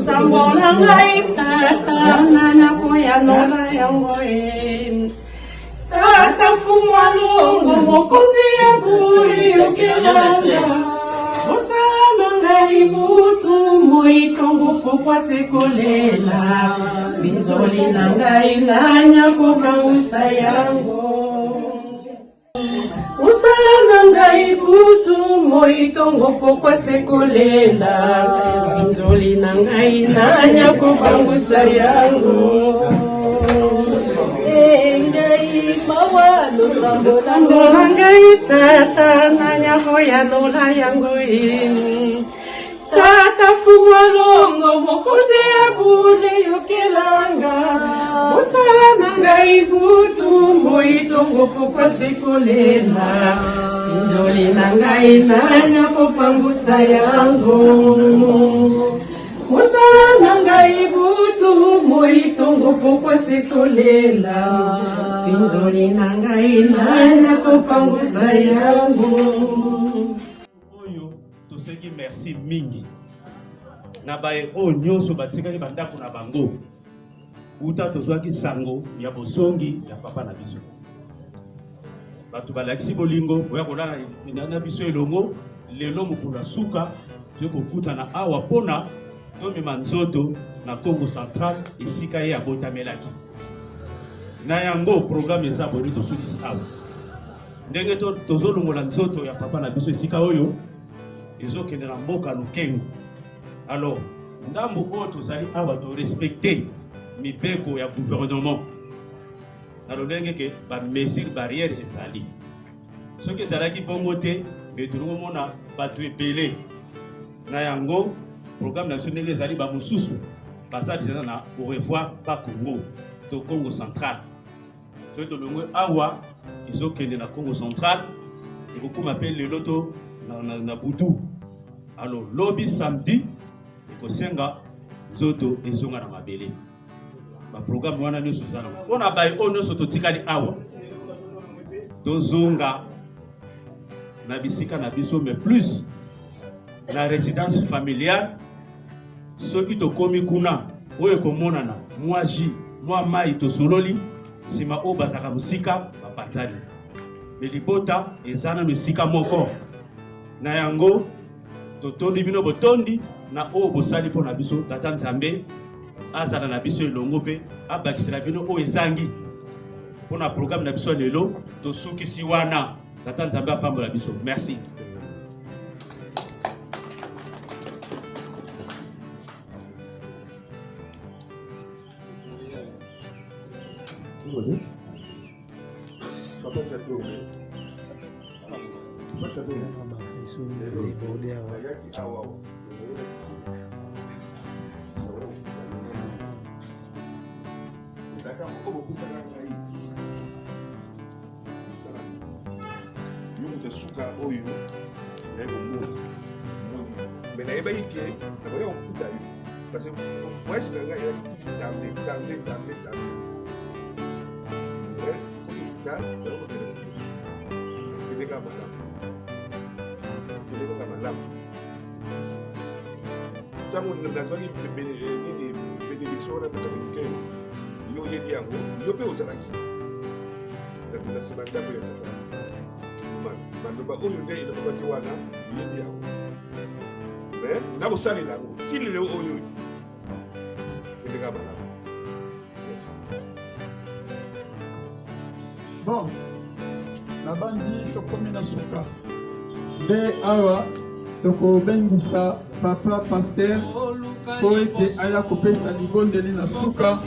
Losambo na ngai tata nani akoyanola yango e Tata mfumu alongo mokonzi ya buli yokelanga mosala na ngai butu moi ntongo pokwa se kolela mizoli na ngai nani akokausa yango Mosala na ngai butu moi ntongo pokwa se kolela minzoli na ngai nani akopangusa yango ngai mawa losambo na ngai tata nani akoyanola yango e Tata fungwa longo mokonzi ya bule yokelanga mosala na ngai butu moi tongo pokwa se kolela nzoli na ngai nani akopangusa yango mosala na ngai butu moi tongo pokwa se kolela pinzoli na ngai nani akopangusa yango. Oyo tosengi merci mingi na baye oyo nyonso batikaki bandako na bango uta tozwaki sango ya bozongi ya papa na biso. Bato balakisi bolingo boya kolala na biso elongo lelo mokolo ya suka toye kokutana awa mpona tomema nzoto na Congo Central esika ye abotamelaki. Na yango programme eza boye tosukisi awa. Ndenge tozolongola nzoto ya papa na biso esika oyo ezokende na mboka Lukengo. Alors ngambo oyo tozali awa to respecter mibeko ya gouvernement na lolenge ke ba mesure barrière ezali. Soki ezalaki bongo te, me tolingi komona bato ebele na yango. Programme na biso ndenge ezali, ba mosusu baza deja na au revoir ba Congo to Congo central. Soki tolongwe awa ezokende na Congo central, ekokoma mpe lelo to na, na, na butu. Alors lobi samedi ekosenga nzoto ezonga na mabele. Baprogramme wana nyonso eza nango mpo na baye oyo nyonso totikali awa tozonga na bisika na biso, mais plus na résidence familiale. Soki tokomi kuna, oyo ekomonana mwa jus, mwa mai, tosololi nsima, oyo bazalaka mosika bapanzani, me libota eza nano esika moko. Na yango totondi bino botondi na oyo bosali mpo na biso. Tata Nzambe azala na biso elongo mpe abakisela bino oyo ezangi. Mpo na programme na biso ya lelo tosukisi wana. Tata Nzambe apambola biso. Merci. Yo moto ya suka oyo naye komona moni me nayebaki ke nakoya kokuta yo parce que voyage na ngai ezalaki toujours tarde tarde tarde tarde, mais hôpital nayo kotelefone. Kende kaka malamu, kende kaka malamu. Ntango nazwaki nini benediction wana na kati mokelo, yo oyebi yango, yo mpe ozalaki na nsima ndako ya tata Fumana. Maloba oyo nde elobamaki wana, oyebi yango, me nakosalela yango ti lelo oyo. Kendeka malamu. Merci. Bon, nabanzi tokomi na suka nde awa tokobengisa papa pasteur mpo ete aya kopesa libondeli na suka,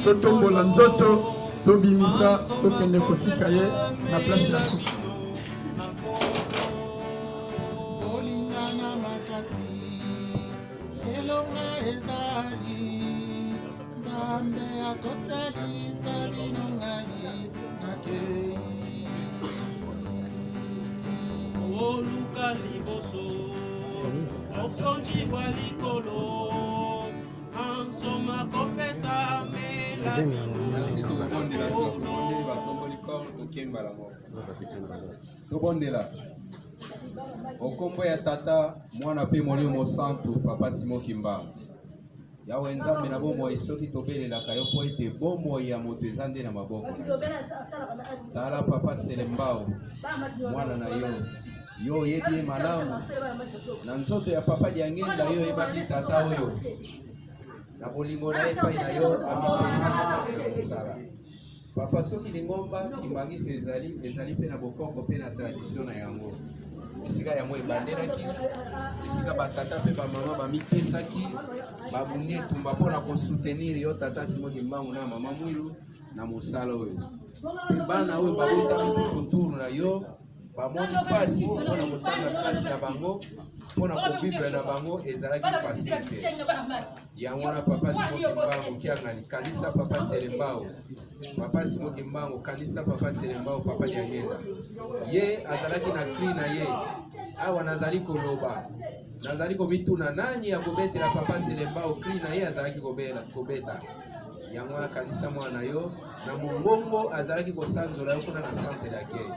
totombola nzoto, tobimisa, tokende kotika ye na place ya suka. Bolingana makasi, elonga ezali, Nzambe akosalisa bino, ngai nakei. Oluka liboso bokonzi bwa likolo, ansoma kopesa mela. Merci, tokobondela. Soki tobondeli, batomboli corps, tokei mbala moko. Tobondela okombo ya Tata, Mwana mpe Molimo Santu. Papa Simo Kimbangu. Yawe Nzambe na bomoi, soki tobelelaka yo mpo ete bomoi ya moto eza nde na maboko na yo. Tala papa Selembao, mwana na yo, yo oyebi ye malamu. Na nzoto ya papa Diangenda, yo oyebaki tata oyo na bolingo na ye epai na yo amipesi na mosala. Papa, soki lingomba kimbangiste ezali, ezali mpe na bokoko mpe na tradition na yango. Esika yango ebandelaki, esika batata mpe bamama bamipesaki, babundi etumba mpo na kosoutenir yo tata Simon Kimbangu na mama Mwilu na mosala oyo. Mpe bana oyo babotami tout autour na yo bamoni mpasi mpo na kotanga klase na bango, mpo na kovivre na bango ezalaki facile te. Yango wana papa Simon Kimbangu Kiangani, kanisa papa Selembao, papa Simon Kimbangu, kanisa papa Selembao, papa Diangenda. Ye azalaki na cri na ye. Awa nazali koloba, nazali komituna nani akobetela papa Selembao cri na ye azalaki kobela, kobeta. Yango wana kanisa mwana na yo na mongongo azalaki kosanzola yo kuna na centre d'accueil.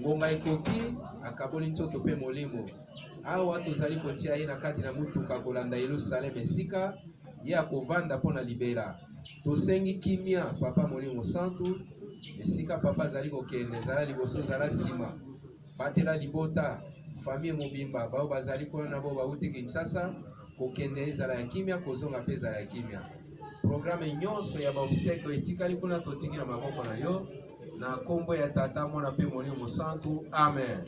Ngonga ekoki, akaboli nzoto mpe molimo. Awa tozali kotia ye na kati na motuka kolanda Yelusaleme esika ye akovanda mpo na libela. Tosengi kimia, Papa Molimo Santu, esika Papa azali kokende, zala liboso, zala nsima, batela libota, famille mobimba, bao bazali kuna na bao bauti Kinshasa, kokende ezala ya kimia, kozonga mpe ezala ya kimia. Programme nyonso ya baobsèque etikali kuna totiki na maboko na yo na nkombo ya Tata, Mwana mpe Molimo Mosantu. Amen.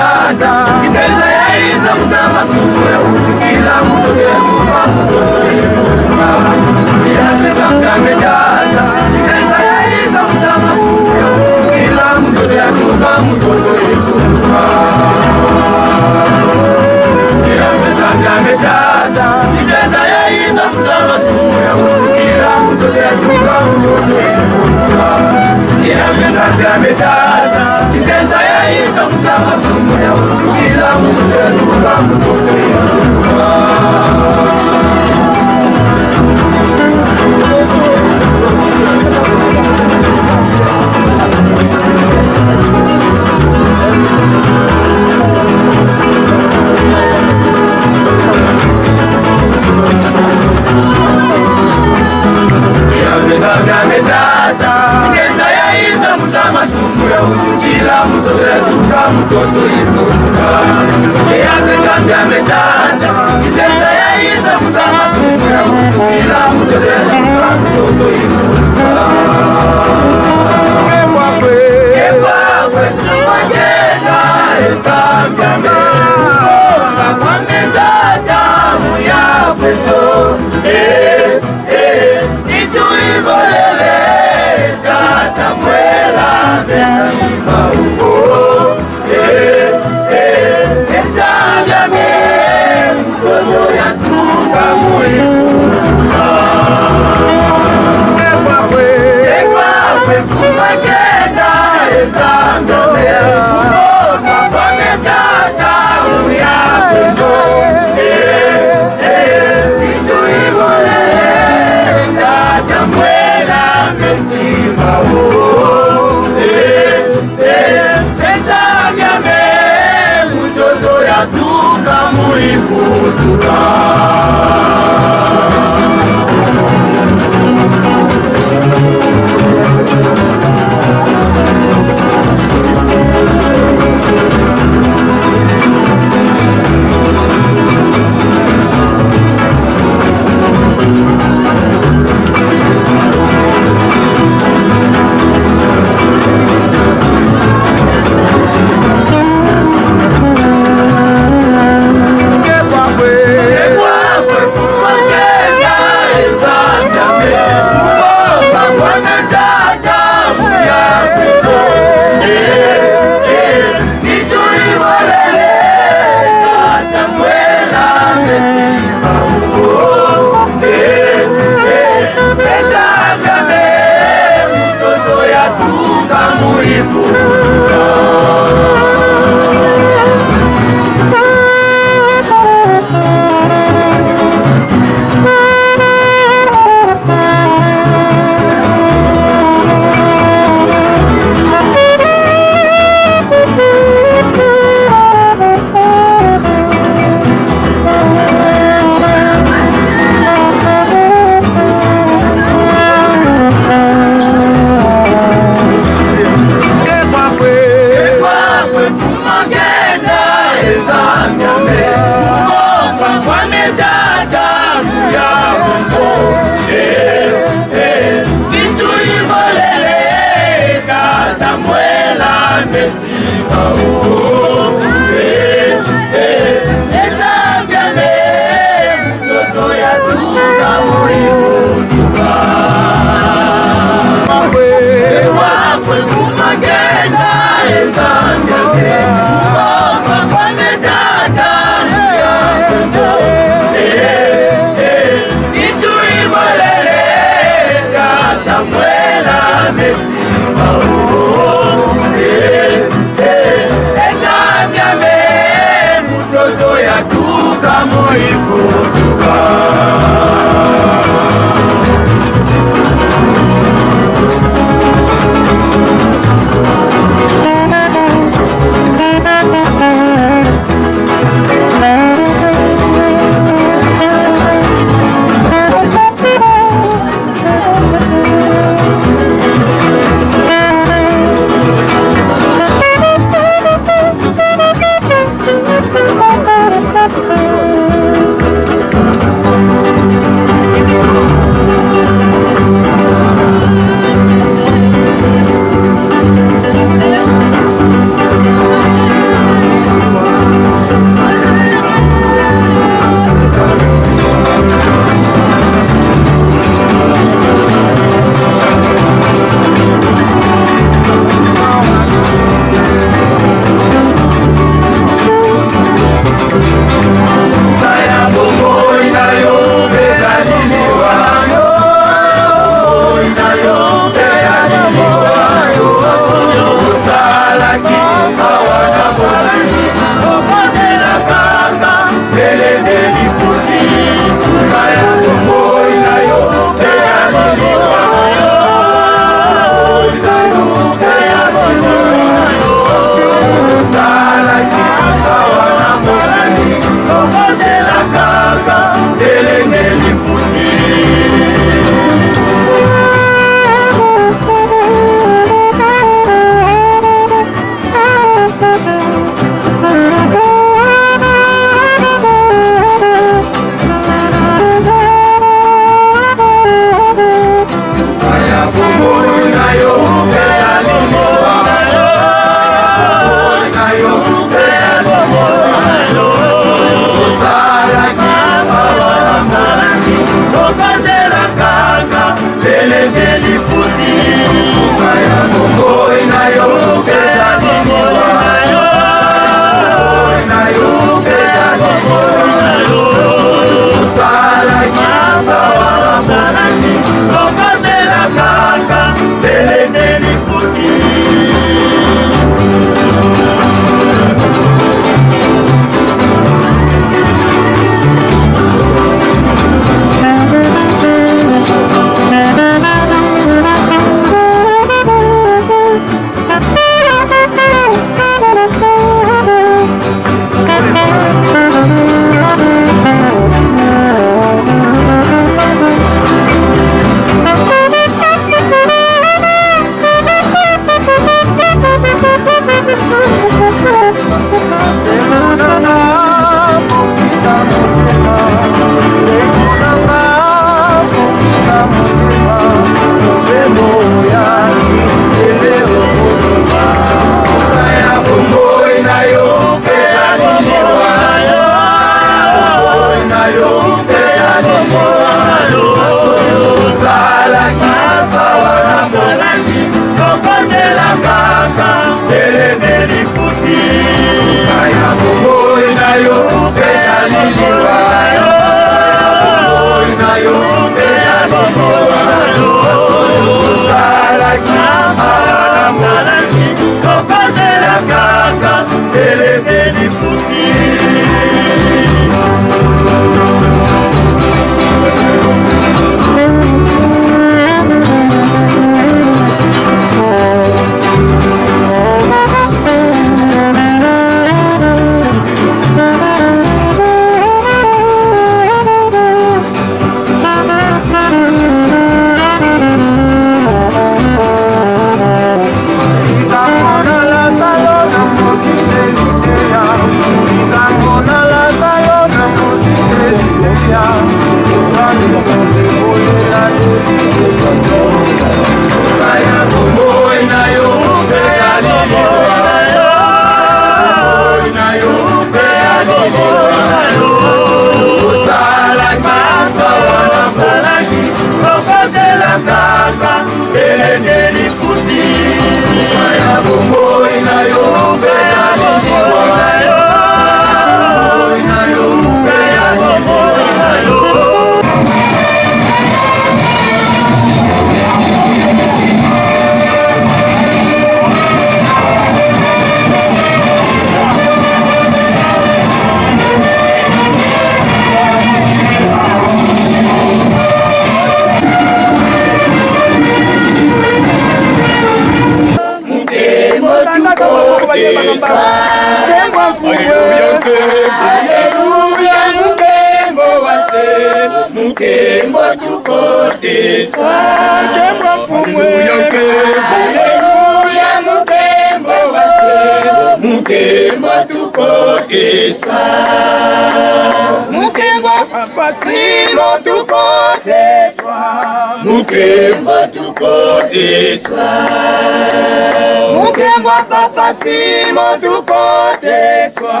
Papa Simon tukoteswa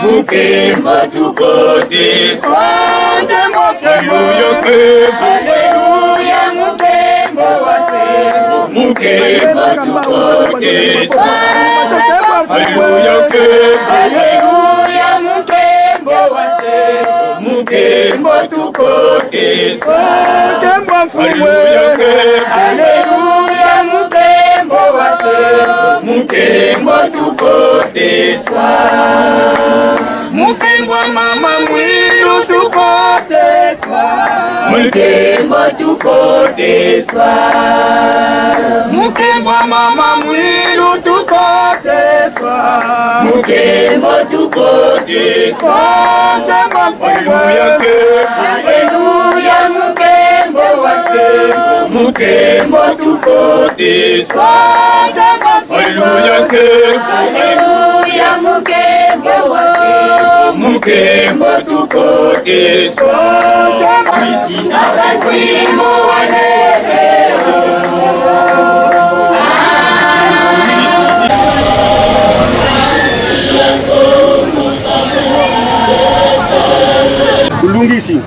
Mukembo tukoteswa Nkembo Haleluya Mukembo wase Mukembo tukoteswa Haleluya Haleluya Mukembo wase Mukembo tukoteswa Haleluya Mukembo wase Mukembo tukoteswa Mukembo mama mwilu tukoteswa Mukembo tukoteswa Mukembo mama mwilu tukoteswa Mukembo tukoteswa Haleluya Mukembo wase Mukembo tukoteswa Haleluya Haleluya Mukembo wase Mukembo tukoteswa Akasimu wanete Ulungisi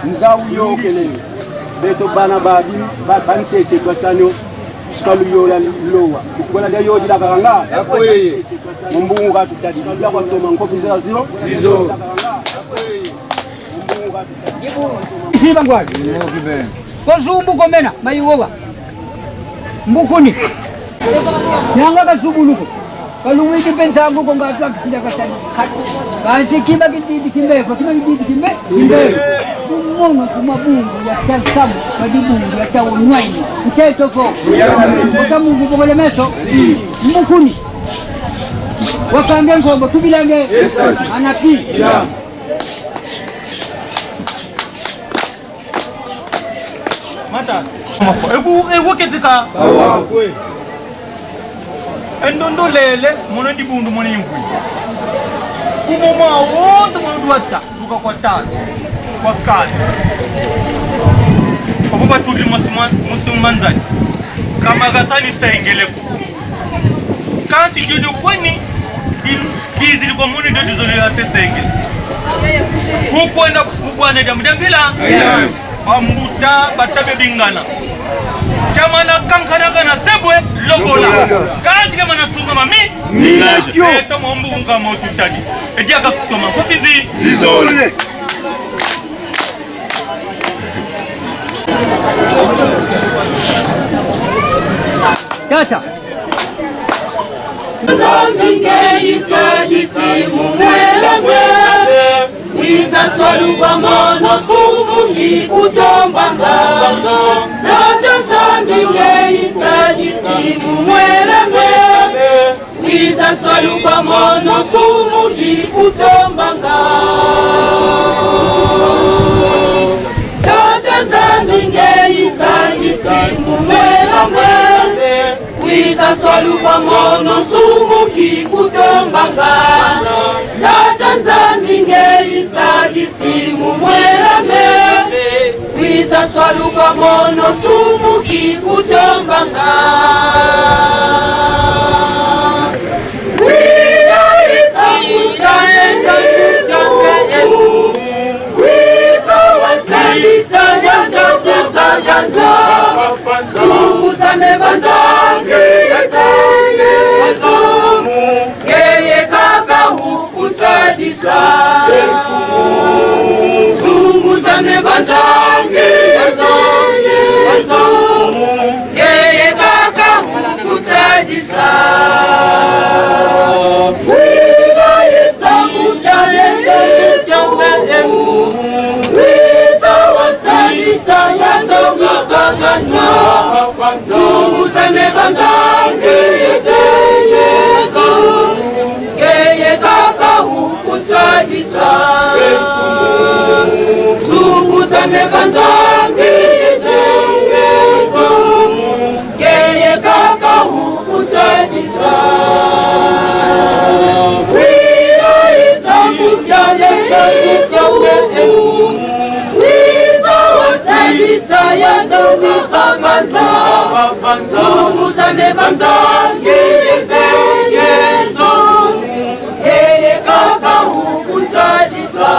nzau yokelele beto bana babi bansese twatano sikaluyola lowa tukubona nde yodilaka kanga mumbungu katutadi yakwatoma nkofi zaziro Siba ngwali. Kozumbu komena mayiwowa. Mbukuni. Nyanga kasubuluko. Kalumwiki pensangu konga twakisida kasani. Kansi kiba kitidi kimbefa kiba kitidi kimbe kimbe. Kumonga kumabungu ya tasamu madibungu ya tawonwaini. Mtetofo. Kwa Mungu bogole meso. Mbukuni. Wakaambia ngombo tubilange. Anapi. Mata. Ekuketika. Endondolele mono dibundu mono imvui. Kumoma wonse mono duata tuka kwa tano kwa kale. Papa batuli musimanzani. Kama kasani sengeleku. Kanti dido kwani dizili kwa muni do dizoli asesengele. Kukwenda kubwana jamudambila. Bambuta batabe bingana. Kamana kankana kana sebwe lobola. Kanti kamana suma mami. Minakyo. Eto mombu unga motu tadi. Ediaka kutoma kofizi. Zizole. Tata. Ngeisagisi mumwelamwe Wiza swaluba mono sumungi kutombanga Tata Nzambi ngeisagisi mumwelamwe Wiza swaluba mono sumungi kutombanga Tata Nzambi ngeisagisi mumwelamwe Wiza swaluba mono sumuki kutombanga Tata Nzambi ngeisagisi mumwelame Wiza swaluba mono sumuki kutombanga Yeye kaka hukusadisa Yeye kaka hukusadisa Yeye kaka hukusadisa Yeye kaka hukusadisa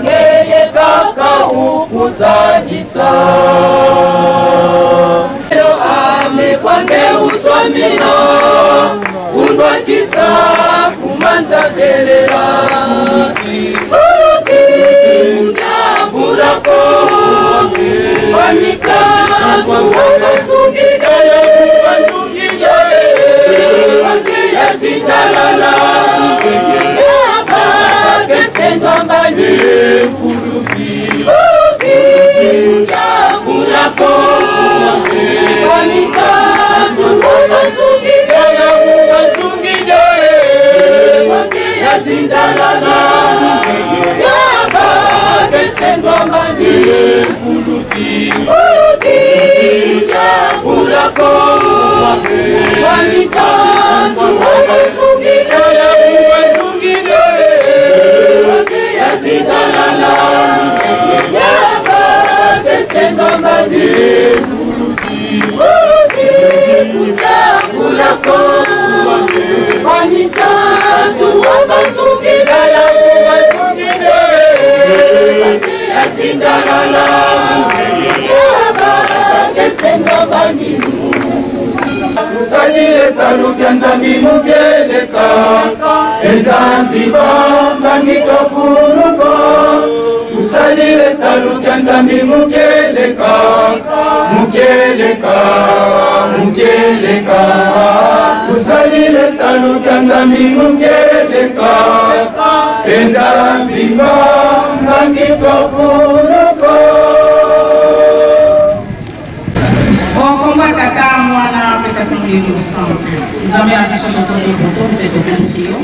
Yeye kaka hukusadisa Yo amekwange uswamino undwakisa kumanza velela Ulusi unyamburako Wamika kuwabatungidale kubatungidale Wangeyazingalala Yaba kesendwambani Ulusi unyamburako Tusalile saluki ya Nzambi mukeleka enzambi bambangi tofuluko tusalile saluki ya Nzambi mukeleka mukeleka mukeleka tusalile saluki ya Nzambi mukeleka enzambi bambangi tofuluko Okomba tata mwana mpe tata molimo santu nzambe ya biso totondi boto mpe tokumisi yo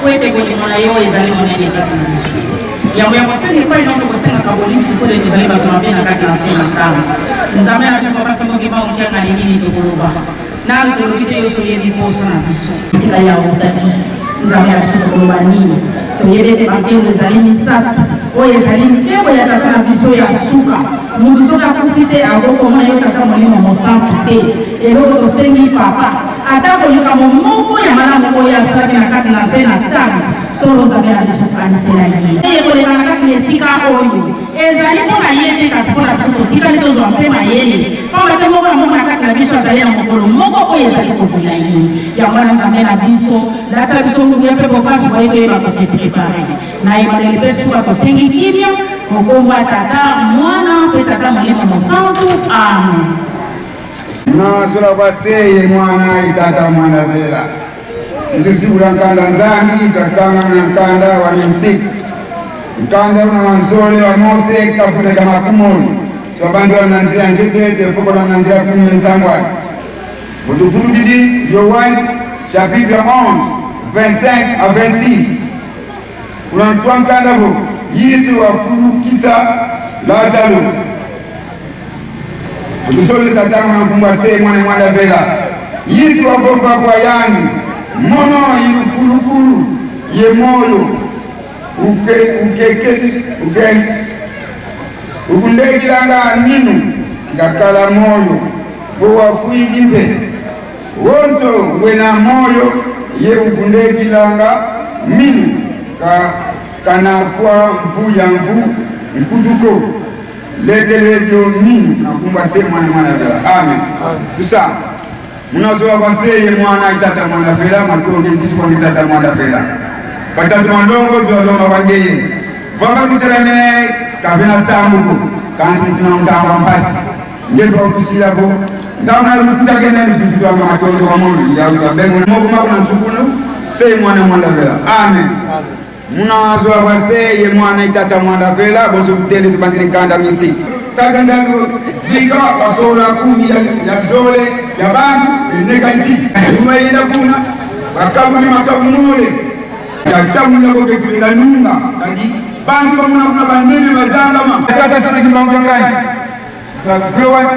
po ete bolingo na yo ezali monene kati na biso yambo ya kosenga epai na yo kosengaka bolimbisi mpo ete tozali bato mabe na kati na se na ntango nzambe na biso papa samboki ba okiangani nini tokoloba nanu tolobi te yo so oyebi mposa na biso esika ya otaki nzambe ya biso tokoloba nini. Toyebi ete bankembo ezali misato. Oyo ezali nkembo ya Tata na biso ya suka. Moto soki akufi te akokomona yo Tata Molimo Mosantu te. Eloko tosengi Papa, atako likambo moko ya malamu oyo asalaki na kati na se na ntango solo Nzambe na biso kanisela ye. Eye koleka na kati na esika oyo ezali mpo na ye te, kasi mpo na biso totikali tozwa mpe mayele, pamba te moko na moko na kati na biso azali na mokolo moko oyo ezali kozela ye. Yango wana Nzambe na biso latisa biso nguya mpe bokasi boye toyeba kose prepare na ebandeli mpe suka. Tosengi kimia mokombo ya Tata, Mwana mpe Tata Molimo Mosantu. Amen. Nasula kwaseye mwana itata mwana vela situsibula nkanda nzambi twatanga na nkanda wa minsi nkanda una wanzole wa Mose kaputa cha makumoni twabandula na nzira ndete tefokola na nzira kumye nzangwa Mutufulukidi Yohane chapitre 11 25 à 26 unantwa nkanda vo Yesu wafulukisa Lazaro utusolesa tango na nkumbwa se mwana mwana vela Yesu wavova kwa yangi mono ilufulukulu ye moyo uke ukeke uke ukundekilanga minu sikakala moyo vowafuidi mpe wonso wena moyo ye ukundekilanga minu ka kanafwa mvu ya mvu nkutuko lekelelyo minu nakumba se mwana mwana vela. Amen. Tusa munazola kwa seye mwana itata mwana vela matonge nchichi kwa mitata mwana vela batatu mandongo twalomba kwangeye vamba tuteleme kavena sambuku kansi mutuna mutamba mpasi ngemba kutusilako ndamana lukuta kenda nitufitwanga matondo kwa mono ya bengo moko mako na msukulu se mwana mwana vela. Amen. Munazola kwa seye mwana itata mwana vela bonso tutele tubandile nkanda misi tata nzambi dika basola kumi ya zole ya bantu eneka nsi tumayenda kuna bakabuli makabunule yatamula koke tulinga nunga kadi bantu bamuna kuna banene bazangama tata sana kimbangu ngani twakupewa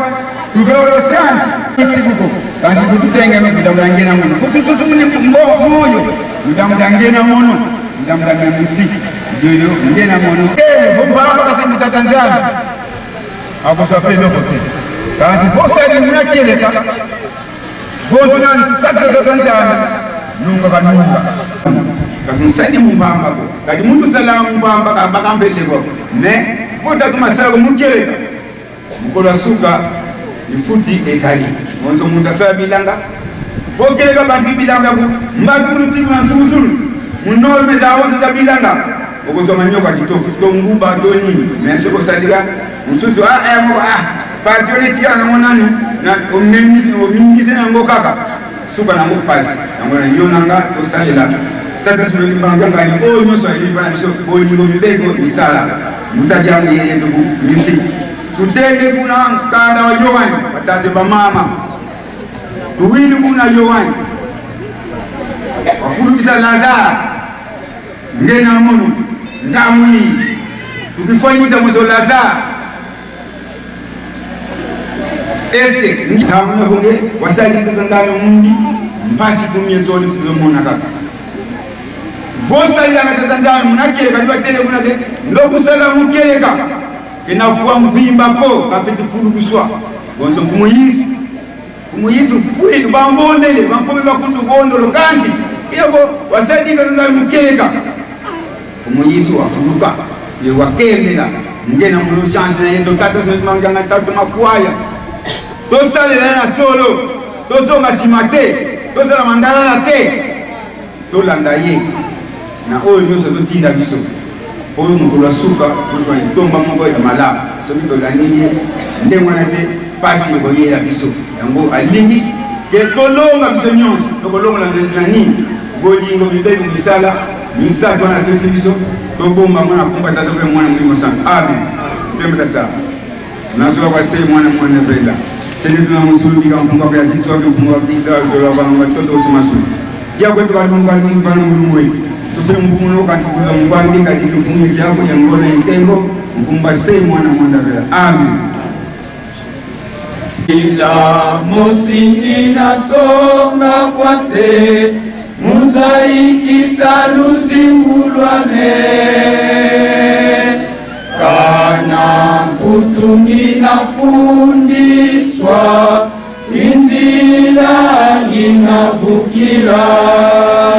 tupewe chance isikuko kasi kututenge mudamudangena muno kutusutumune moyo mudamudangena muno mudamudangena musi jojo ngena muno vombamba kasi mutata nzambe akozwa mpe eloko te kasi bosali munakeleka bonso nani tusakisatata nzambe nunga kanunga kati musali mumbambako kati mutu salanga mumbamba kambaka mbeleko mais fota tumasalako mukeleka mokolo ya suka lifuti ezali monzo muntu asala bilanga vokeleka bantu bilanga ku mbatu kulutiku na nzukuzulu munorme za onzo za bilanga okozwa manioka ya kitoko to nguba to nini mais soki osalika mosusu ah, eh, moko ah parti wana etikala nango nanu omimise yango kaka suka nango mpasi yango na yo na nga tosalela tata simoleki mbanga ngani oyo nyonso ayebi mpa na biso bolingo mibeko misala mutadi yango yeye toku misi tutende kuna nkanda wa yohani batate bamama tuwili kuna yohani wafulukisa lazare ngena mono ntamwini tukifanikisa mwezo lazare eske ntango navonge wasalika ngano mundi mpasi kumyezoli tuzomona kaka vosalilanga tata nzambe munakeleka ndivatele kuna ke ndokusala mukeleka kenafua mvimbako kafeti fulukuswa bonso mfumu Yesu mfumu Yesu fwilu bangondele bankome bakuzu gondolo kanzi iloko wasadika nzambe mukeleka mfumu Yesu wafuluka ye wakemela ngena mulo change na ye totata manganga tatu makwaya tosalela na solo tozonga nsima te tozala mandalala te tolanda ye na oyo nyonso azotinda biso oyo mokolo ya suka tozwa litomba moko ya malamu soki tolandi ye ndenge wana te mpasi ekoyela biso yango alingi ke tolonga biso nyonso tokolongola na nini bolingo mibeko misala misato wana apesi biso tobomba yango na komba tata mpe mwana molimo santu amen tembekasa nasola kwa se mwana mwana vela sene tuna musulu bika mfunga kwa zitsu wa mfunga kisa zola kwa toto sumasu dia kwetu bali mungu bali mungu bali mulungu wetu tufe mbumu no kanti tuza mungu ambi kati kifungu kyako ya ngona intengo mkumba se mwana mwana vela amen Ila mosingi nasonga kwase Muzaikisa luzingu lwame Kana mputu nginafundiswa Inzila nginavukila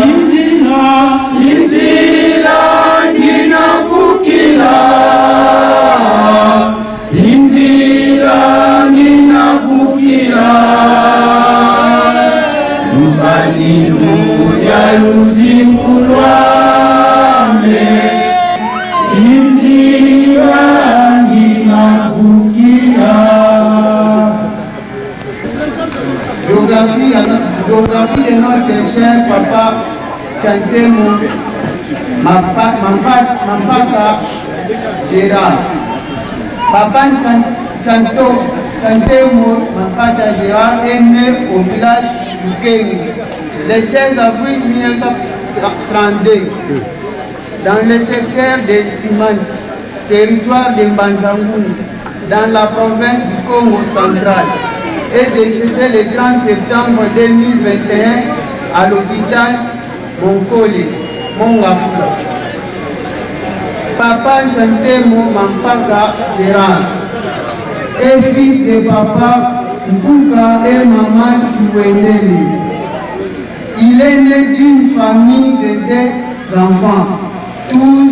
Inzila Inzila nginavukila Inzila nginavukila Lubaninu ya luzingu lwame Inzila nginavukila. Biographie, biographie de notre cher papa Tiantemo Mampaka Gérard. Papa Santo Santemo Mampata Gérard est né au village Lukengu le 16 avril 1932 dans le secteur de Timans, territoire de Mbanzangouni, dans la province du Congo central, et décédé le 30 septembre 2021 à l'hôpital Monkole, Mongafula. Papa Nsantemo Mampaka Gérard est fils de papa Nkuka et maman Kiwendele. Il est né d'une famille de deux enfants, tous,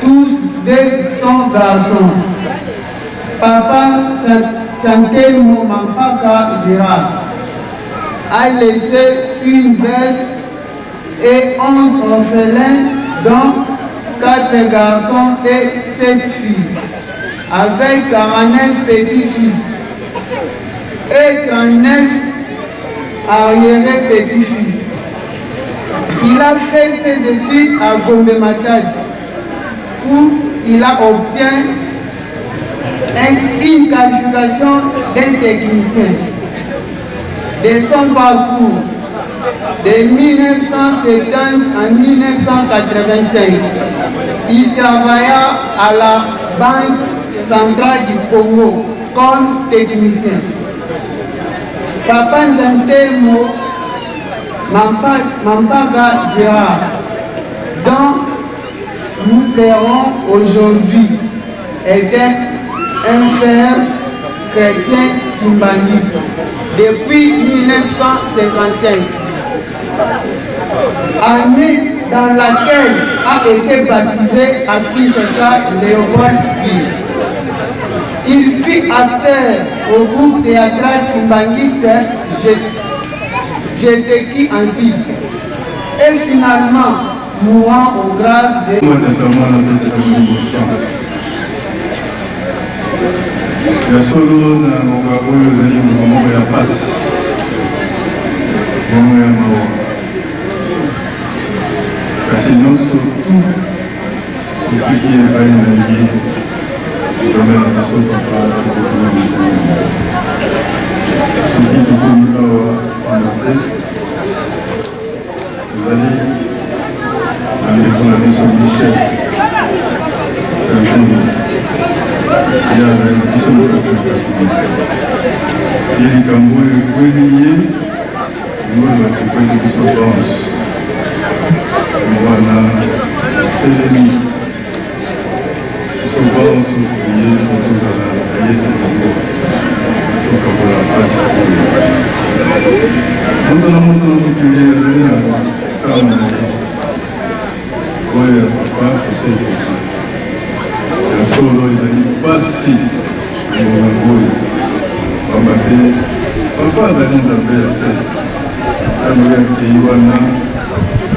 tous deux sont garçons. Papa Santemo Mampaka Gérard a laissé une veuve et 11 orphelins, dont 4 garçons et 7 filles, avec 49 petits-fils et 39 arriérés petits-fils. Il a fait ses études à Gombe Matadi, où il a obtenu une qualification d'un technicien. De son parcours, de 1970 à 1985, il travailla à la Banque centrale du Congo comme technicien. Papa Nzantemo Mampaka Gérard, dont nous pleurons aujourd'hui, était un frère chrétien kimbanguiste depuis 1955, année dans laquelle a été baptisé à Kinshasa Léopoldville. Il fut acteur au groupe théâtral kimbanguiste Jeteki ainsi et finalement mourant au grade de. Ya solo, na ngonga oyo ezali ngonga moko ya mpasi, ngonga ya mawa, kasi nyonso tu totiki epai na ye, Nzambe na biso, Papa Sokokuna Motema. Soki tokomi awa pamba te ezali na ndeko na biso Michel Sanzeni, ye azali na biso na kati na kabine. Ye likambo oyo ekweli ye, yango olobaka ekweli biso bonse. Yango wana telemi biso banso toye mpo tozala na ye elongo, tokabola mpasi oyo. Moto na moto na mokili azali na ntango na ye. Oyo ya papa esi ekoki. Ya solo, ezali mpasi na ngonga oyo, pamba te papa azali Nzambe ya se. Ntango ye akei wana,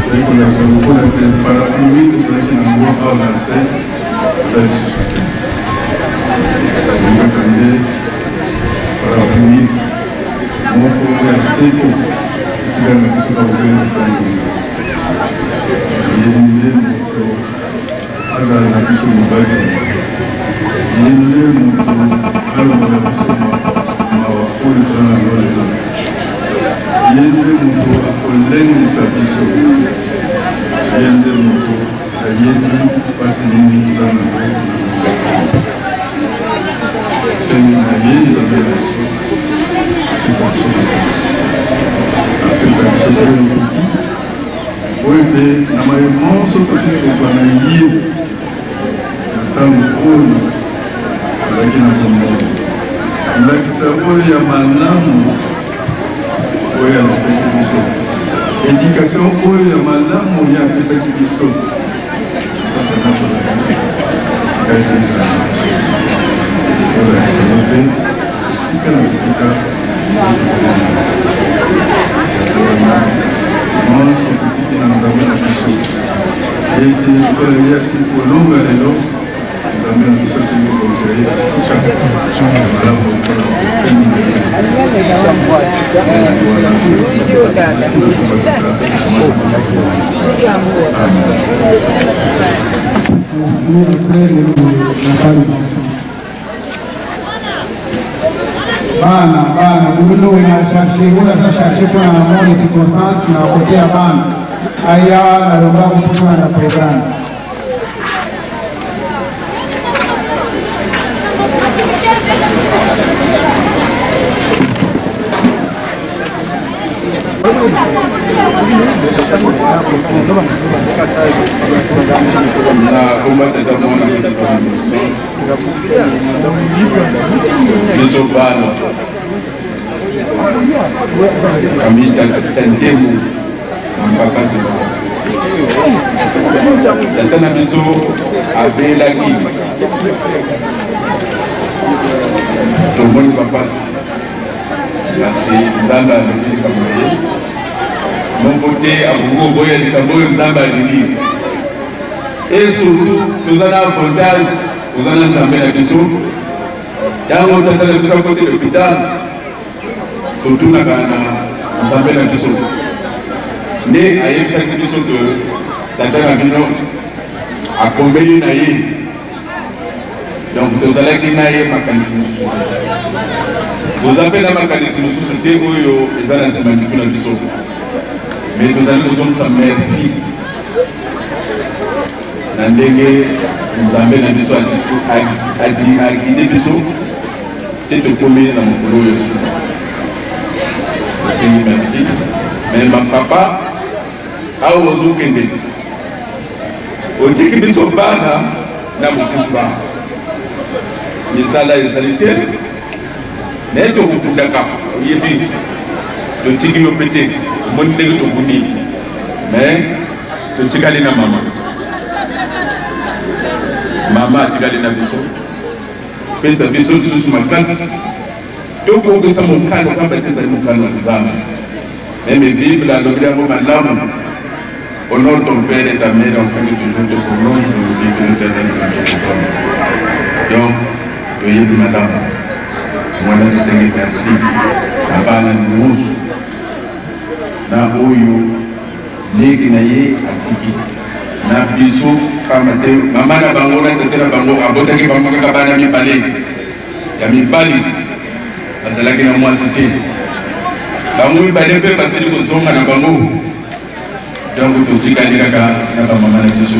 ezali kolakisa lokola te parapluie tozalaki na yango awa na se eza lisusu te. Ezali kaka nde parapluie moko ya seko etikali na biso kaka kobele tokanzonga. Ye nde moto azala na biso mobali, ye nde moto alongola biso mawa oyo toza na yango lelo, ye nde moto akolendisa biso, ye nde moto ayebi mpasi nini toza na yango. Sengi na ye, Nzambe na biso, apesa biso makasi, apesa biso mpe ekoki. Nzambe na maye manso tosili kozwa na ye na ntango oyo azalaki na bomoi, ndakisa oyo ya malamu oyo alakisaki biso, edikatio oyo ya malamu ye apesaki biso kaka ndako na ye, tikali ezala na biso olakisa yango mpe esika na bisika. Nyonso totiki na Nzambe na biso ete lokola ye asili kolonga lelo, Nzambe na biso asili kobongisa ye esika malamu lokola kopemi na ye. Merci. Après, la parole. Bana bana mululu na charge oyo aza charge mpona na mwa circonstance na kote ya bana aya na lombango mpona na programme. Na komba tata mwana biso bana famille tantemu na papa tata na biso abelaki, tomoni bapasi, kasi Nzambe alobi likambo na ye moko te akoki koboya likambo oyo Nzambe alingi. Et surtout toza na avantage, toza na Nzambe na biso. Ntango tata na biso akoti l'hôpital, totunaka na Nzambe na biso nde ayebisaki biso ke tata na bino akombeli na ye. Donc tozalaki na ye makanisi mosusu te, toza mpe na makanisi mosusu te oyo eza na nsima mitu na biso, mais tozali kozongisa merci na ndenge Nzambe na biso aguide biso te tokomi na mokolo oyo suka. Tosengi merci, mais bapapa awa ozokende, otiki biso bana na mokumba, misala ezali te, naye tokokundaka, oyebi totiki yo mpe te, omoni ndenge tokundi, mais totikali na mama, mama atikali na biso. Pesa biso lisusu makasi tokokisa mokano, pamba te ezali mokano ya Nzambe. Meme Bible alobi yango malamu: honore ton père et ta mère afin que toujours te prolonge dans le pays que l'Éternel te donne. Donc toyebi malamu mwana, tosengi merci na bana nyonso na oyo leki na ye atiki na biso, pamba te mama na bango na tata na bango abotaki bango kaka bana mibale ya mibali, bazalaki na mwasi te. Bango mibale mpe basili kozonga na bango, donc totikali kaka na bamama na biso.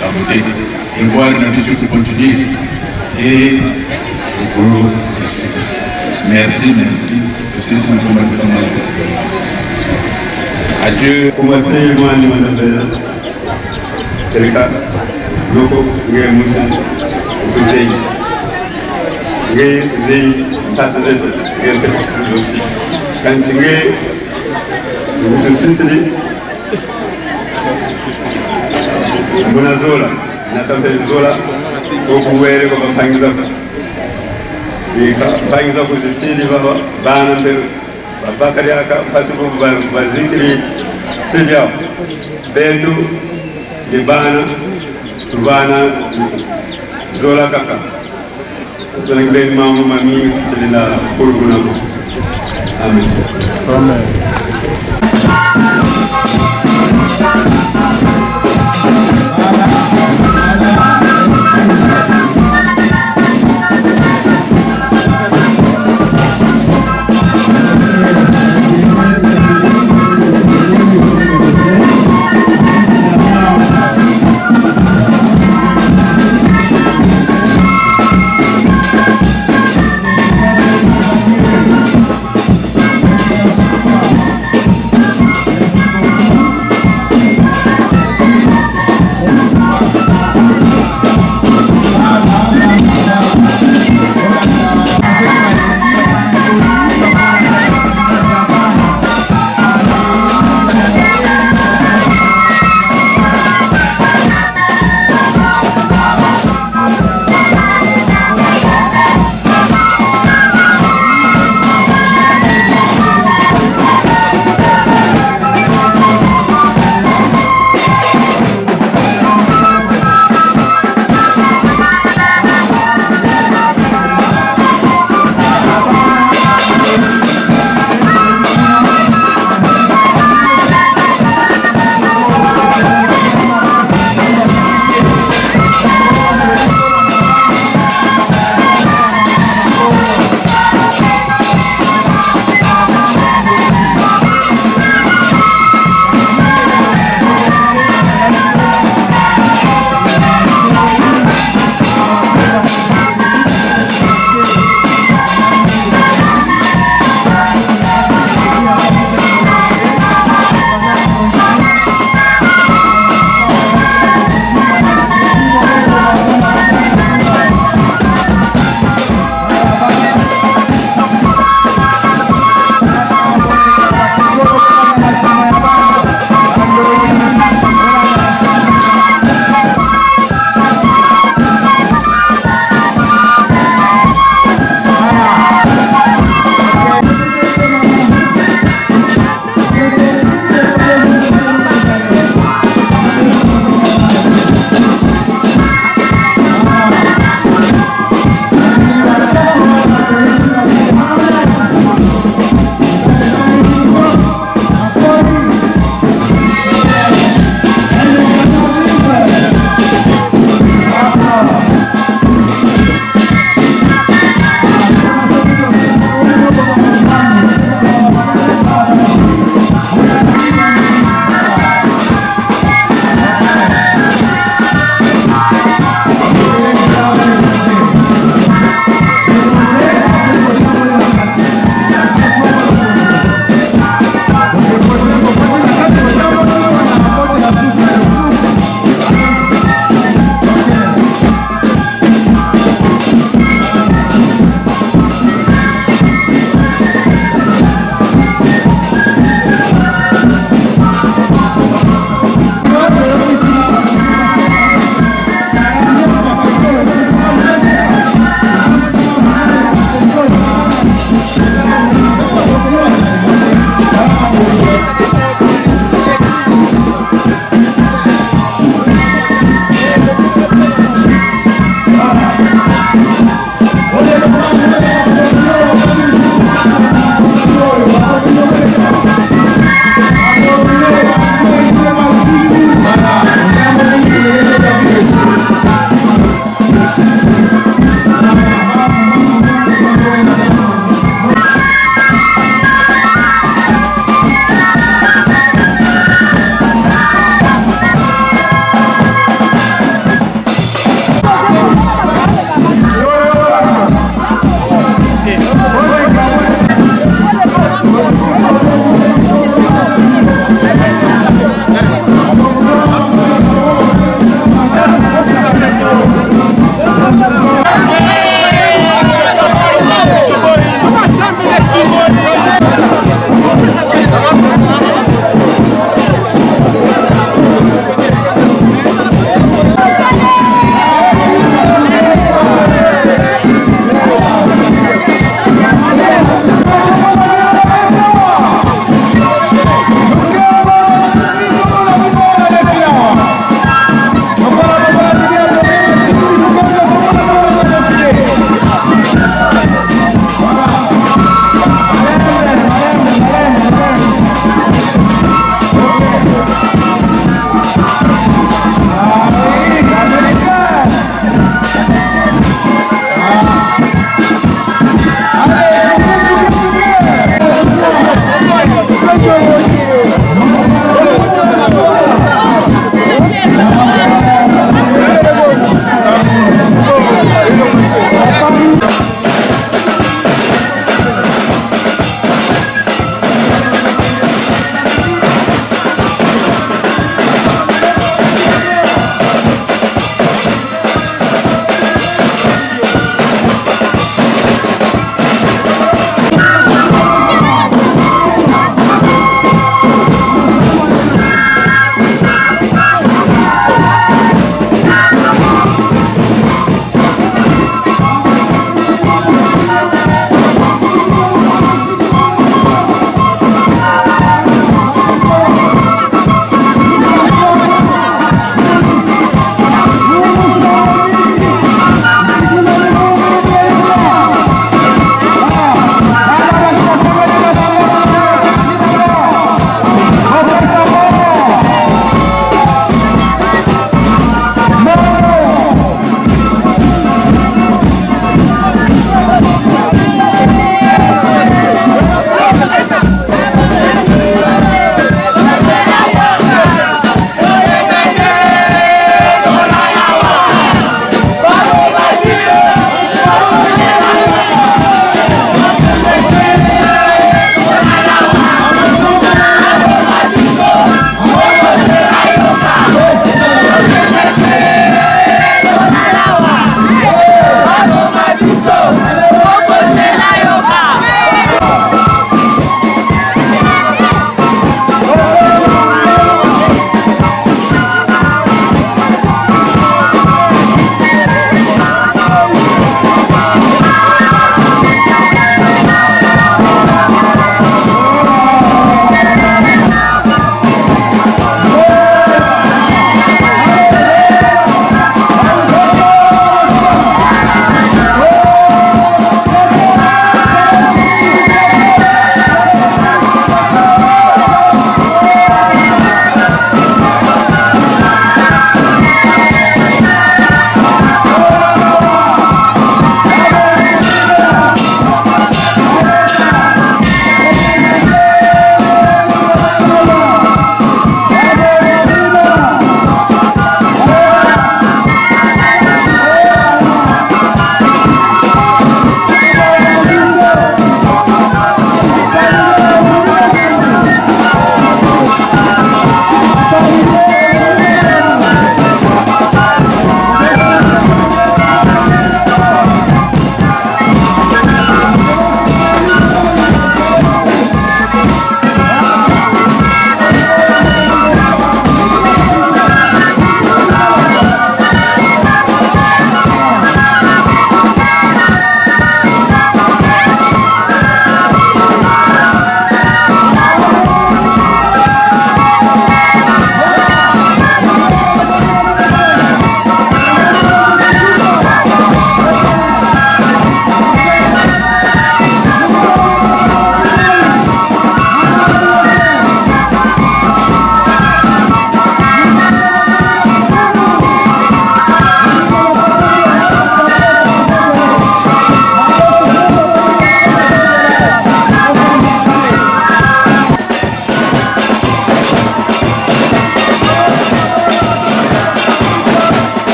Bango te, devoir na biso ekocontinue te lokolo ya suka. Merci, merci. Tosilisi na komba tata. Adieu. Kumase mwani mandambela keleka loko nge musi kuzei nge zei mpasa zetu nge mpe kusuzosi kanti nge ngutusisili mbona zola natampe zola okuwele ko bampangiza mpangiza kuzisili baba bana mpe babakali aka pasi bazikili sibya betu ni bana tubana zola kaka tolengeli mama mami tutelina kulukuna. Amen. Amen.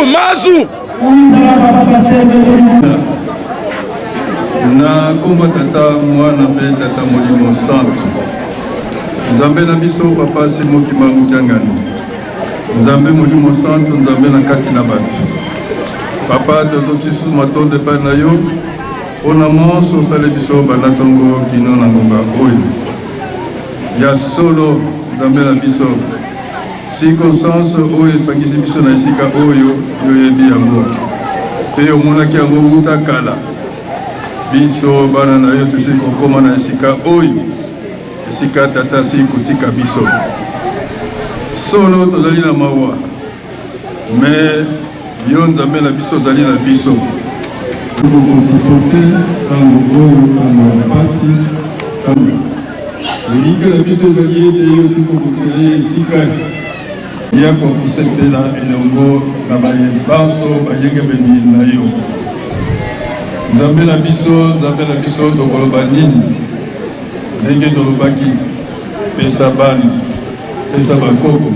Mazu, mazu. Na nkombo Tata, Mwana mpe Tata Molimo Santu. Nzambe na biso Papa Simon Kimbangu Kiangani, Nzambe Molimo Santu, Nzambe na kati na bato. Papa, tozokisi lisusu matondo epai na yo mpo na monso osali biso banda ntongo kino na ngonga oyo. Ya solo, Nzambe na biso, circonstance oyo esangisi biso na esika oyo, yo oyebi yango mpe omonaki yango wuta kala. Biso bana na yo tosili kokoma na esika oyo, esika Tata asili kotika biso. Solo tozali na mawa, me yo Nzambe na biso ozali na biso. Tokosupporte ntango oyo, ntango ya mpasi, ntango elikya na biso ezali ete yo osili kobongisela ye esika ya kosepela elongo na baye banso bayengebeni na yo. Nzambe na biso, Nzambe na biso, tokoloba nini? Ndenge tolobaki, pesa bana, pesa bakoko,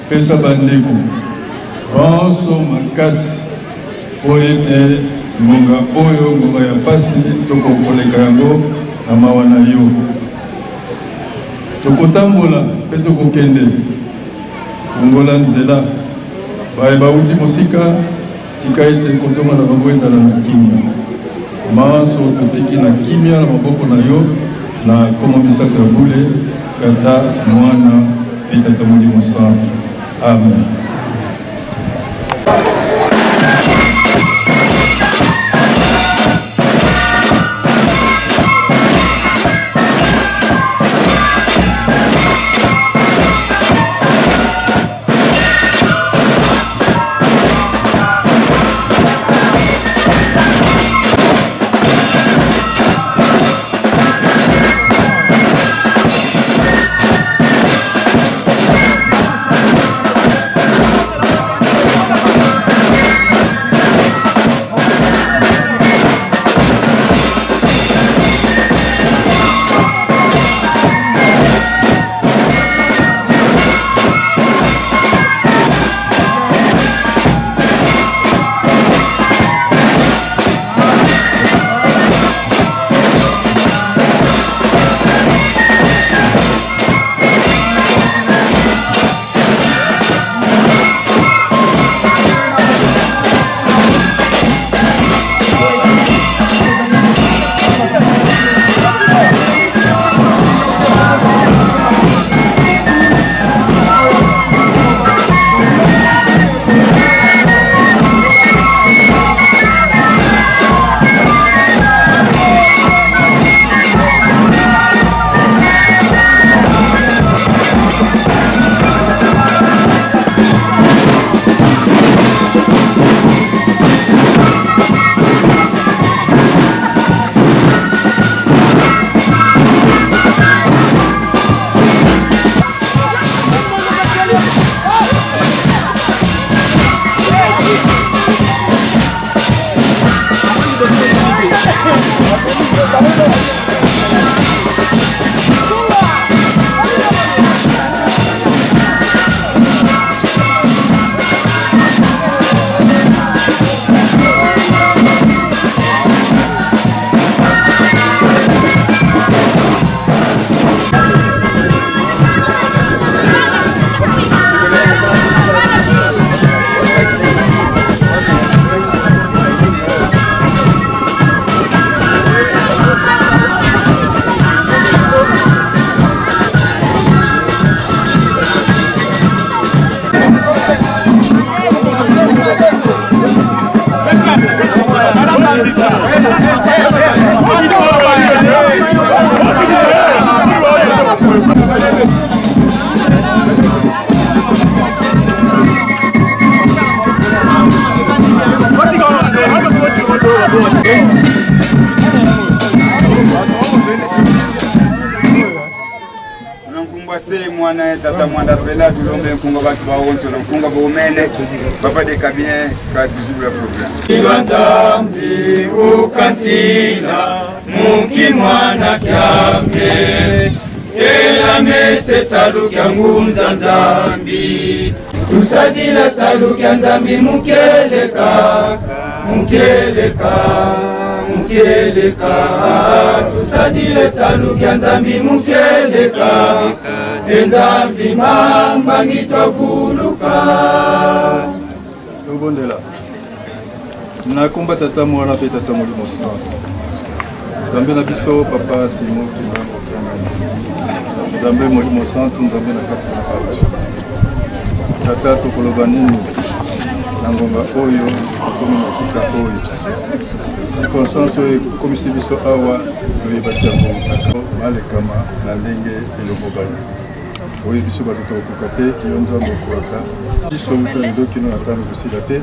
pesa bandeko banso makasi mpo ete ngonga oyo, ngonga ya mpasi, tokokoleka yango na mawa na yo. Tokotambola mpe tokokende, fungola nzela baye bauti mosika, tika ete kotonga na bango ezala na kimia. Manso totiki na kimia na maboko na yo na nkombo misato ya bule, Tata, Mwana mpe Tata Molimo Santu. Amen. Nkumbwa se mwana ya tata mwanda fela tulombe nkunga bantu bawonso nkunga bomene papa de cabinet sika tuzibula programme Ilwa Nzambi ukansila muki mwana kyambe. Tela mese saluki ya ngunza Nzambi, tusadila saluki ya Nzambi mukeleka, mukeleka, mukeleka, tusadile saluki ya Nzambi mukeleka, enzambi mambangi twavuluka. Tobondela na komba Tata, Mwana mpe Tata Molimo Santo. Nzambe na biso, Papa Simo Kimbangu Kiangani, Nzambe Molimo Santo, Nzambe na kati na bato. Tata, tokoloba nini na ngonga oyo tokomi na esika oyo? Circonstance oyo ekomisi biso awa, toyebaki yango utaka malekama na ndenge elongobani. Oyo biso bato tokokoka te, yo Nzambe okokaka. Biso uta lelo kino na ntango kosila te,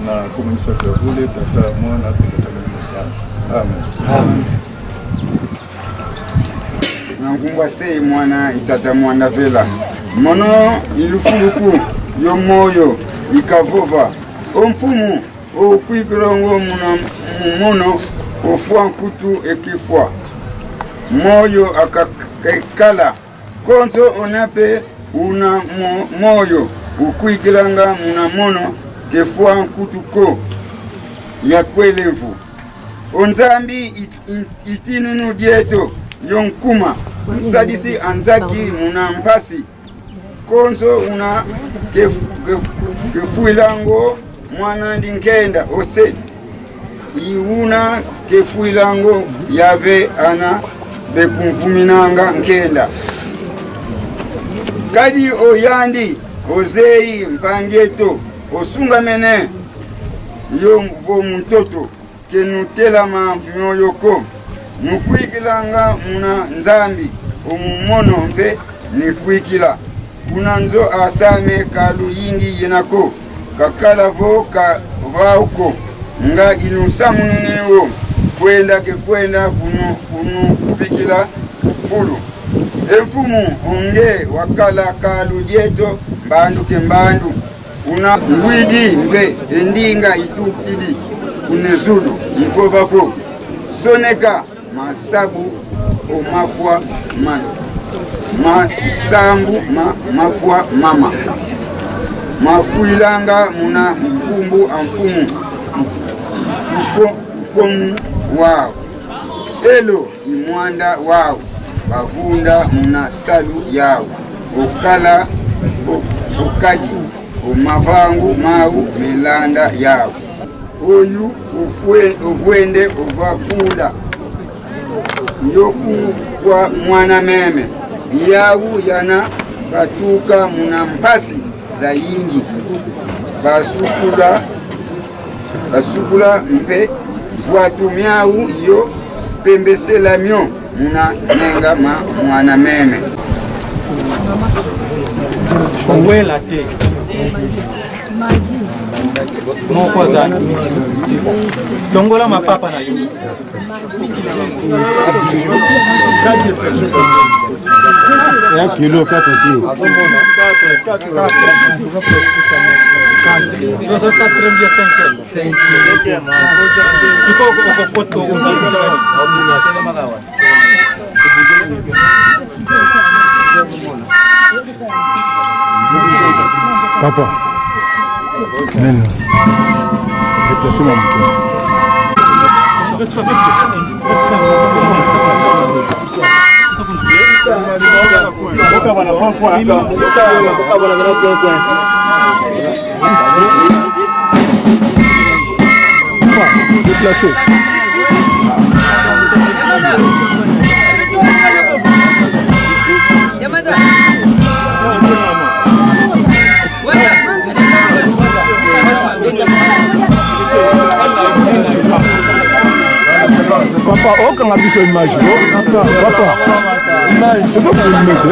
na kombo misato ya bule, Tata, Mwana mpe Tata Molimo Santo. Amen. Amen. Na nkumbwa sei mwana itata mwana vela mono ilufuluku yo moyo ikavova omfumu okwikilongo muna mumono ofwa nkutu ekifwa moyo akakala konso onape una moyo ukwikilanga muna mono kefwa nkutu ko ya kwelemvu onzambi itinunu dieto yo nkuma nsadisi anzaki muna mpasi konso una kefuilango mwana ndi nkenda ose iuna kefuilango yave ana bekumvuminanga nkenda kadi oyandi ozeyi mpangieto osungamene yo vo muntoto kenutelama mioyoko mukwikilanga muna Nzambi omumono mpe nikwikila kuna nzo asame kalu yingi yenako kakala vo ka vauko nga inusamununiwo kwenda kekwenda kunu kunu kupikila fulu emfumu onge wakala kalu dieto mbandu ke mbandu una ngwidi mpe endinga itukidi kunezulu mvovavo soneka masabu omafwa ma masambu ma mafwa mama mafuilanga muna nkumbu a mfumu nkomu wao elo imwanda wao bavunda muna salu yao okala okadi omavangu mau melanda yao oyu ovwende ovakula yokukwa mwana meme yau yana batuka muna mpasi za yingi basukula basukula mpe vwatu myau yo pembesela myo muna nenga ma mwana meme. Kowela te moko aza longola mapapa na yo. Un kilo, 4 kilos. Papa, nani? Déplacez moi moto. Déplacez. Papa, okanga biso image. Papa, okoki filme te.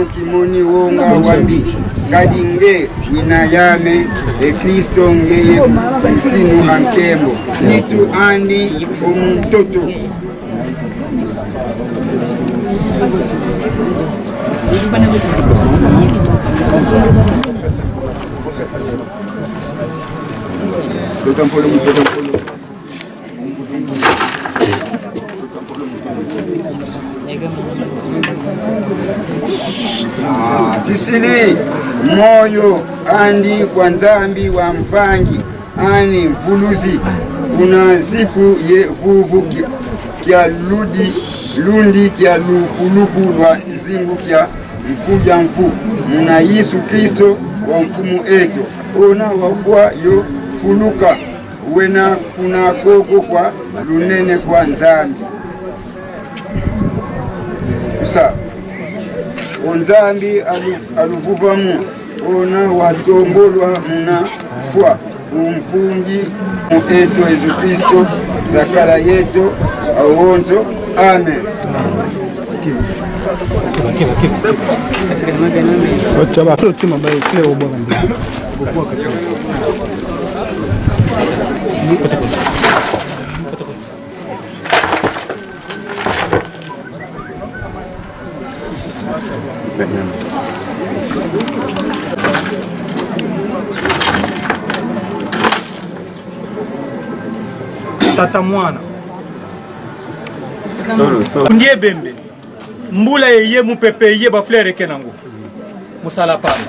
Ono kimoni wonga wambi kadi nge winayame e Kristo ngeye sitinu ankembo nitu andi omuntoto. Ah, Sisili moyo andi kwa nzambi wa mpangi ani mvuluzi kuna siku ye vuvu kya ludi lundi kya lufuluku lwa zingu kya mfu ya mfu muna Yesu Kristo wa mfumu eto ona wafwa yo fuluka wena kuna koko kwa lunene kwa nzambi kusa onzambi aluvuvamu ona watongolwa muna fwa umfungi eto Yesu Kristo zakala yeto awonzo amen. Tata mwana ndi ebembe mbula eye mopepe eye baflere eke nango mosala pamba.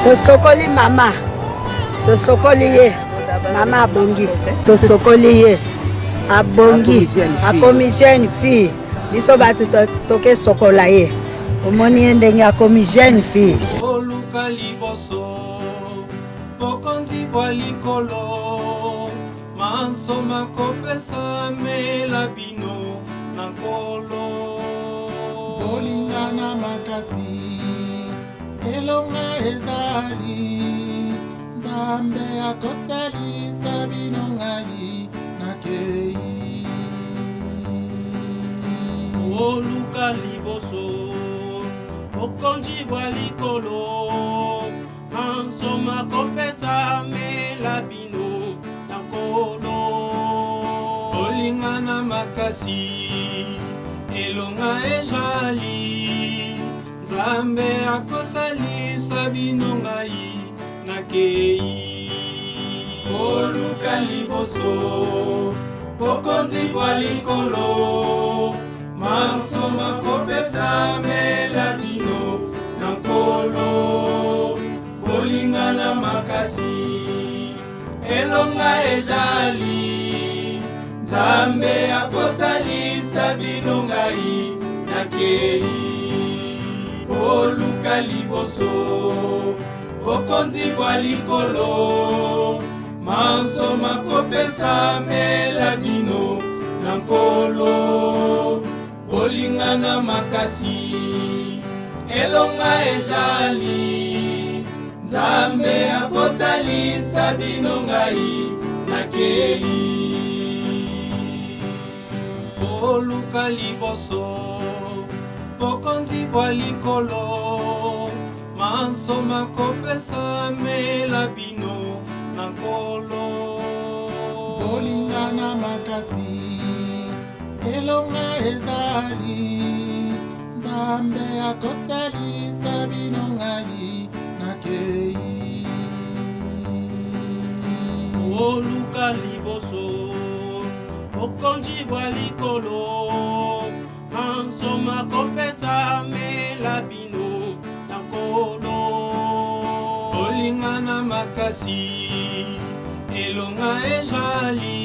Tosokoli mama, tosokoli ye mama abongi, tosokoli ye abongi, akomi jeune fille. Biso bato tokesokola ye, omoni ye ndenge akomi jeune fille. Oluka liboso bokonzi bwa likolo, manso makopesamela bino na Nkolo. Bolingana makasi, elonga ezali, Nzambe akosalisa bino, ngai nakei. Oluka liboso bokonzi bwa likolo, manso makopesamela bino na Nkolo. Bolingana makasi, elonga ezali, Nzambe akosalisa bino, ngai nakei. Boluka liboso bokonzi bwa likolo, manso makopesamela bino na Nkolo. Bolingana makasi, elonga ezali, Nzambe akosalisa bino, ngai nakei. Boluka liboso bokonzi bwa likolo, manso makopesamela bino na Nkolo. Bolingana makasi, elonga ezali, Nzambe akosalisa bino, ngai nakei. Boluka liboso bokonzi bwa likolo, manso makopesamela bino na Nkolo. Bolingana makasi, elonga ezali, Nzambe akosalisa bino, ngai nakei. Oluka liboso bokonzi bwa likolo, manso makopesamela bino na Nkolo. Bolingana makasi, elonga ezali,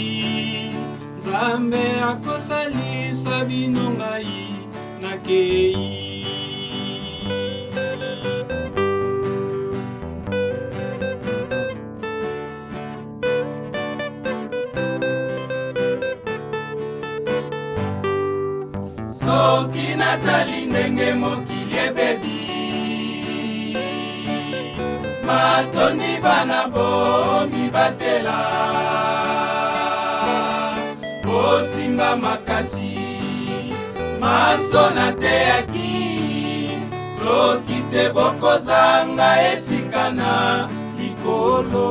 Nzambe akosalisa bino, ngai nakei. Soki natali ndenge mokili ebebi, matondi bana bomibatela, bosimba makasi maso nateyaki, soki te bokozanga esika na likolo.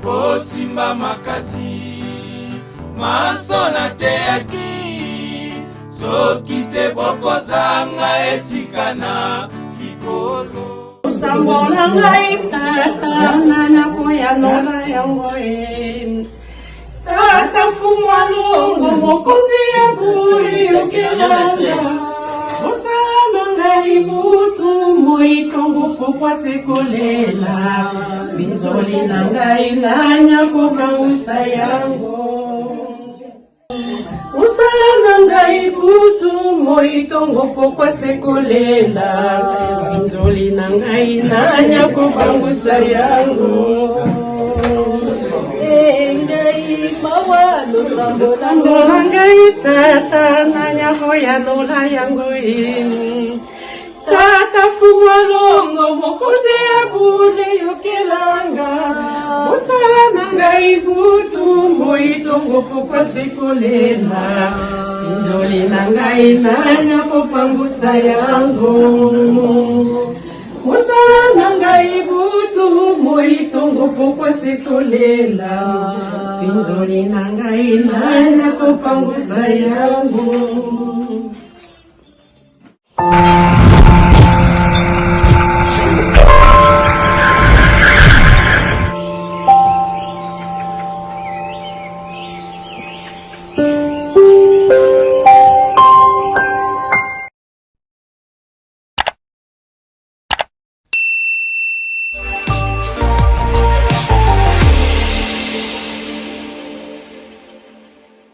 Bosimba makasi maso nateyaki, soki te bokozanga esika na likolo. Losambo na ngai tata, nakoyanola yango e. Tata Mfumu Alongo, mokonzi ya bule, yokelanga mosala na ngai butu moi tongo pokwa se kolela mizoli na ngai nanya kokausa yango. Mosala na ngai butu moi tongo pokwa se kolela minzoli na ngai nanya kopangusa yango. Ngai mawa losambo na ngai tata nanya koyanola yango e. Tata Mfumu Alongo, mokonzi ya bule, yokelanga mosala na ngai butu moi tongo pokwa se kolela minzoli na ngai nanya kopangusa yango. Mosala na ngai butu moi tongo pokwa se kolela minzoli na ngai nanya kopangusa yango.